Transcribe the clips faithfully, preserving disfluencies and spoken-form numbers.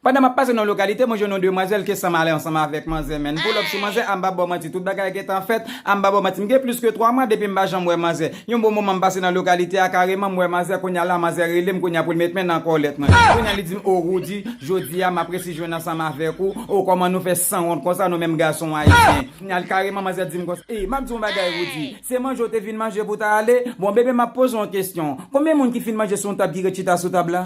Pandan m ap pase nan lokalite, mwen jwenn yon demwazèl ki sanble ansanm avèk manzè, men m pull up sou manzè, a m pa ba w manti, tout bagay gentan fèt, a m pa ba w manti, m gen plis ke twa mwa depi m pa janm wè manzè. Yon bon moman m pase nan lokalite a, kareman m wè manzè, kounye a la, manzè rele m, kounye a pou l met men nan kòlèt mwen. Kounye a li di m, "O Roody, jodi a, m ap resi jwenn ansanm avèk ou, o kòman nou fè sanwont konsa, nou menm gason ayisyen." Kounye a, kareman manzè di m konsa, "E, m ap di w yon bagay, Roody, se manje w te vin manje pou w ta ale? Bon, bebe, m ap poze w yon kesyon. Konbyen moun ki fin manje sou yon tab ki ret chita sou tab la?"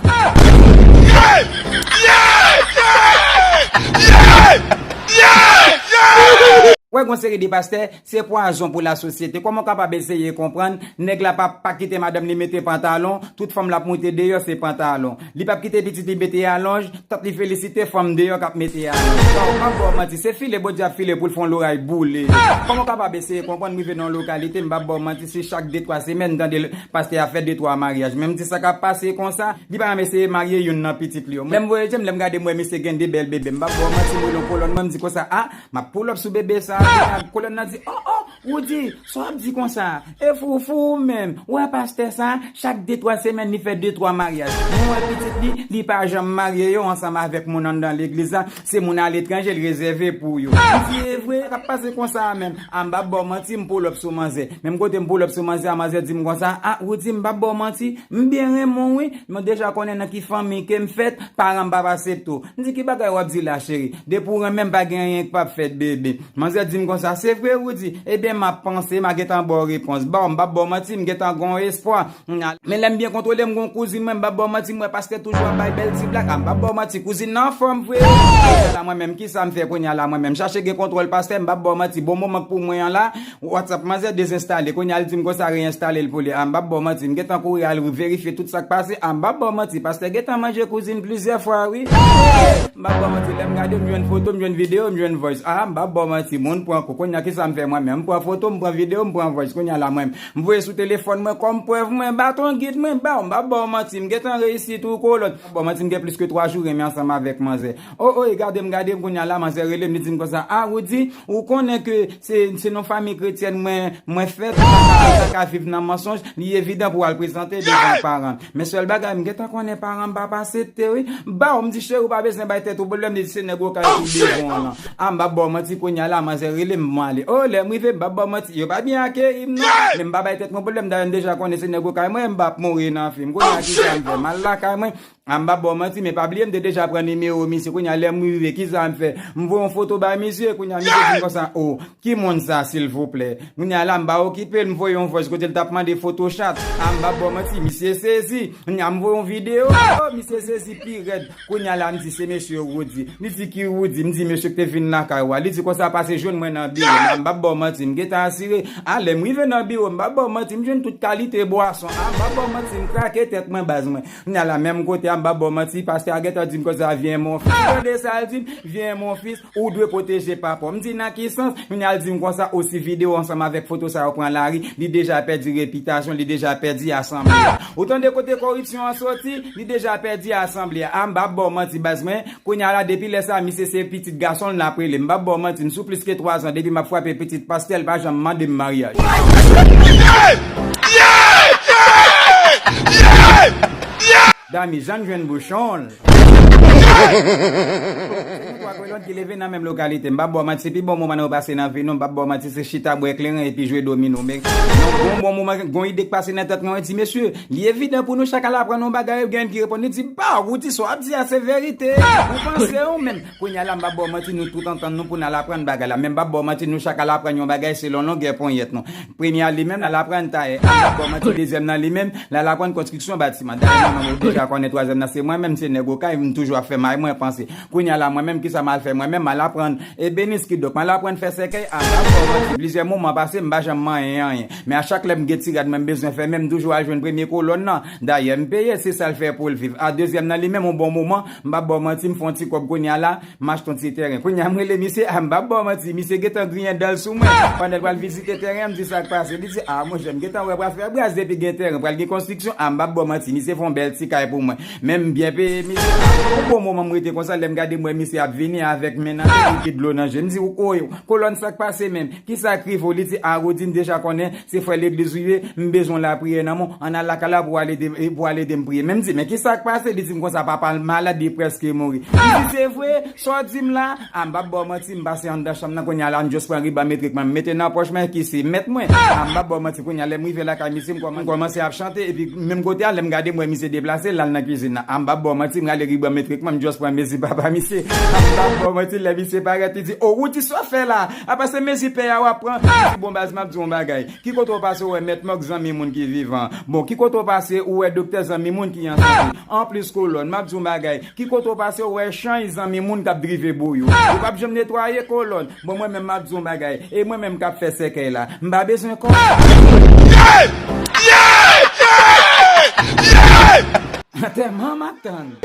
Wè, gon seri de pastè, se pwazon pou lasosyete. Kòman w kapab eseye konprann, nèg la pa, pa kite madanm li mete pantalon, tout fanm l ap moute deyò se pantalon. Li p ap kite pitit li mete alonj, tant li felisite fanm deyò k ap mete alonj. Bon, m ap ba w manti, se file Bondye ap file pou l fè yon loray boule. Kòman w kapab eseye konprann, m rive nan yon lokalite, m p ap ba w manti, se chak de twa semèn, m tande l, pastè a fè de twa maryaj. Men m di sa k ap pase konsa, li pa janm eseye marye youn nan pitit li yo. Lè m voye je m, lè m gade, m wè misye gen de bèl bebe. M p ap ba w manti, m rele yon kolòn mwen, m di konsa, a, m ap pull up sou bebe sa. Kolòn nan di, o, o, Roody, sa w ap di konsa? E foufou ou menm. Ou wè pastè sa, chak de twa semèn li fè de twa maryaj. Mwen wè pitit li, li pa janm marye yo ansanm avèk moun anndan legliz la. Se moun aletranje l rezève pou yo. M di, e vre, sa k ap pase konsa a menm? A m p ap ba w manti, m pull up sou manzè. Menm kote m pull up sou manzè a, manzè di m konsa, a, Roody, m p ap ba w manti, m byen renmen w wi, men w deja konnen nan ki fanmi ke m fèt, paran m p ap aksepte w. M di, ki bagay w ap di la, cheri? Depi w renmen m, pa gen anyen k p ap fèt, bebe. Manzè di m konsa, se vre, Roody? Ebyen, m ap panse, m a gentan ba w repons. Bon, m p ap ba w manti, m gentan gen yon espwa. Men lè m byen kontwole, m gen yon kouzin mwen, m p ap ba w manti, m wè pastè toujou ap bay bèl ti blag. A, m p ap ba w manti, kouzin nan anfòm vre. Kounye a la, mwen menm, ki sa m fè kounye a la, mwen menm? Chache gen kontwòl pastè, m p ap ba w manti, bon moman k pou mwen an la, WhatsApp manzè dezenstale. Kounye a, l di m konsa, reyenstale l pou li. A, m p ap ba w manti, m gentan kouri al verifye tout sa k pase. A, m p ap ba w manti, pastè gentan manje kouzin plizyè fwa, wi. M p ap ba w manti, lè m gade, m jwenn foto, m jwenn videyo, m jwenn voice. A, m p ap ba w manti, moun pran kou. Kounye a, ki sa m fè mwen menm? M pran foto, m pran videyo, m pran voice. Kounye a la, mwen, m voye sou telefòn mwen kòm prèv mwen, baton gid mwen ba w, m p ap ba w manti, m gentan reyisi tou kolòn. M p ap ba w manti, m gen plis ke twa jou renmen ansanm avèk manzè. O, o, e gade m, gade m, kounye a la, manzè rele m, li di m konsa, a, Roody, ou konnen ke se, se nan fanmi kretyèn mwen, mwen fèt, m pa ka, m pa ka viv nan mansonj, li evidan pou w al prezante devan paran. Men sèl bagay, m gentan konnen paran m pa aksepte, wi. Ba w, m di, cheri, ou pa bezwen bay tèt ou pwoblèm, li di, se nèg okay ki devan w lan. A, m p ap ba w manti, kounye a la, manzè rele m, m ale. O, lè m rive, m p ap ba w manti, yo pa byen akeyi m, non. Men m pa bay tèt mwen pwoblèm, dayè, m deja konnen se nèg okay mwen, m p ap mouri nan fim. Kounye a, ki sa m fè? M al lakay mwen. A, m p ap ba w manti, men pa bliye, m te deja pran nimewo misye. Kounye a, lè m rive, ki sa m fè? M voye yon foto bay misye, kounye a, misye di m konsa, o, ki moun sa, silvouplè? Kounye a la, m pa okipe l, m voye yon voice kote l t ap mande foto chat. A, m p ap ba w manti, misye sezi. Kounye a, m voye yon videyo. O, misye sezi pi rèd. Kounye a la, m di, se mesye Roody. Li di, ki Roody? M di, mesye k te vin lakay ou a. Li di konsa, pase jwenn mwen nan biwo m. A, m p ap ba w manti, m gentan asire. A, lè m rive nan biwo, m p ap ba w manti, m jwenn tout kalite bwason. A, m p ap ba w manti, m krake tèt mwen, baz mwen. Kounye a la, menm kote a, m p ap ba w manti, pastè a gentan di m konsa, viens mon fils. Tande sa l di m, viens mon fils, ou dwe pwoteje papa w. M di, nan ki sans? Kounye a l di m konsa, o, si videyo ansanm avèk foto sa yo pran lari, li deja pèdi repitasyon, li deja pèdi asanble a. Ou tande kote koripsyon an soti? Li deja pèdi asanble a. A, m p ap ba w manti, baz mwen. Kounye a la, depi lè sa, misye se pitit gason l n ap rele. M p ap ba w manti, m sou plis ke twa zan depi m ap frape pitit pastè, l pa janm mande m maryaj. Dami, jan jwenn bouchon l. Se nou twa kolòn ki leve nan menm lokalite. M p ap ba w manti, se pi bon moman nou pase nan vi nou. M p ap ba w manti, se chita bwè kleren epi jwe domino. Men, yon bon, bon moman, gon ide k pase nan tèt mwen, mwen di, mesye, li evidan pou nou chak al aprann yon bagay, gen youn ki reponn, li di, ba, Roody, sa w ap di a se verite. Ou panse ou menm. Kounye a la, m p ap ba w manti, nou tout antann nou pou n al aprann bagay la. Men m p ap ba w manti, nou chak al aprann yon bagay selon longè ponyèt nou. Premye a li menm, l al aprann tayè. M p ap ba w manti, dezyèm nan li menm, l al aprann konstriksyon batiman. Dayè, mwen menm, ou deja konnen twazyèm nan se mwen menm, se nèg okay, m toujou ap fè may mwen panse. Kounye a la, mwen menm, ki sa m al fè? Mwen menm, m al aprann ebenis, kidonk, m al aprann fè sèkèy, a m p ap ba w manti. Plizyè moman pase, m pa janm manyen anyen. Men a chak lè m gen ti rad mwen m bezwen fè, men m toujou al jwenn premye kolòn nan. Dayè, m peye, se sa l fè pou l viv. A dezyèm nan li menm, yon bon moman, m p ap ba w manti, m fè yon ti kòb kounye a la, m achte yon ti tèren. Kounye a, m rele misye, a m p ap ba w manti, misye gentan griyen dan l sou mwen. Pandan l pral vizite tèren an, m di sa k pase. Li di, a monchè, m gentan wè pral fè braz depi gen tèren, pral gen konstriksyon, a m p ap ba w manti, misye fè yon bèl ti kay pou mwen. Men m byen peye misye. Yon bon moman m rete konsa, lè m gade m wè misye ap vini avèk Avèk men nan men, epi dlo nan je. M di, "Oy, Kolòn, sa k pase menm? Kisa k rive w?" Li di, "A, Rodi, m deja konnen se frè legliz ou ye, m bezwen lapriyè nan men w, ann al lakay la pou w al ede, pou w al ede m priye." Men m di, "Men kisa k pase?" Li di m konsa, "Papa l malad, li prèske mouri." M di, "Se vre? Sa w di m la?" A, m p ap ba w manti, m pase anndan chanm nan, kounye a la, m just pran riban metrik mwen, m mete nan pòch mwen, ki se mèt mwen. A, m p ap ba w manti, kounye a, lè m rive lakay misye, m kòman-, m kòmanse ap chante, epi menm kote a, lè m gade, m wè misye deplase, l al nan kizin nan. A, m p ap ba w manti, m rale riban metrik mwen, m just pran mezi papa misye. A, m p ap ba w manti, lè misye parèt, li di, "O, Roody, sa w fè la? Apa se mezi pè a w ap pran?" M di, "Bon, baz, m ap di w yon bagay. Ki kote w pase, w wè mèt mòg zanmi moun ki vivan? Bon, ki kote w pase, ou wè doktè zanmi moun ki an sante? Anplis, Kolòn, m ap di w yon bagay. Ki kote w pase, w wè chanj zanmi moun k ap drive bouyo? Ou p ap janm netwaye, Kolòn. Bon, mwen menm, m ap di w yon bagay. E mwen menm k ap fè sèkèy la. M pa bezwen kò." Antèman m ap tann.